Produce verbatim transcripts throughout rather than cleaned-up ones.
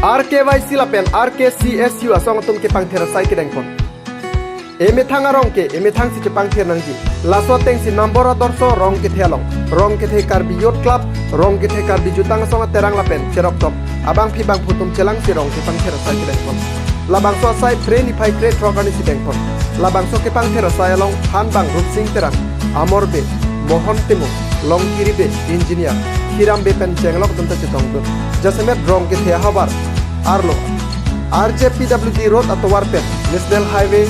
R K Y C lapen R K C S U asong atum kepangthir asai kedengpon. Emethang arong ke emethang si chepangthir nangji. Laso atengsi Nambor Adorsho Rongkethe along, Rongkethe Karbi Youth Club, Rongkethe Karbi Jutang Asong aterang lapen cheroktok abangpi bangphu atum chelangsi rong kepangthir asai kedengpon. Labangso asai Phre niphai krethrok arnisi dengpon. Labangso kepangthir asai along thanbang Rupsing Terang, Amor Bey, Mohon Timung, Longkiri Bey, Engineer Hiram Bey pen chenglok atum ta chetongdun. Jasemet Rongkethe ahavar arlo R J P W D Road atovar pen National Highway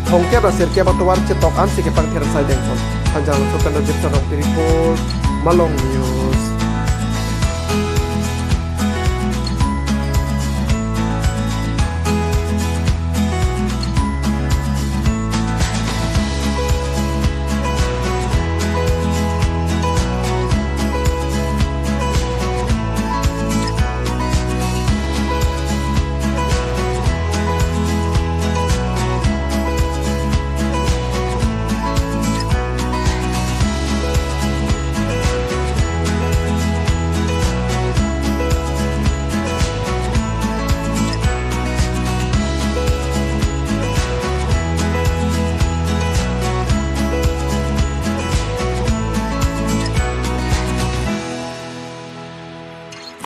thomkep ra sirkep atovar chetok ansi kepangthir asai dengpon. Hanjanglangso pen Rajib Sarong report, Malong News.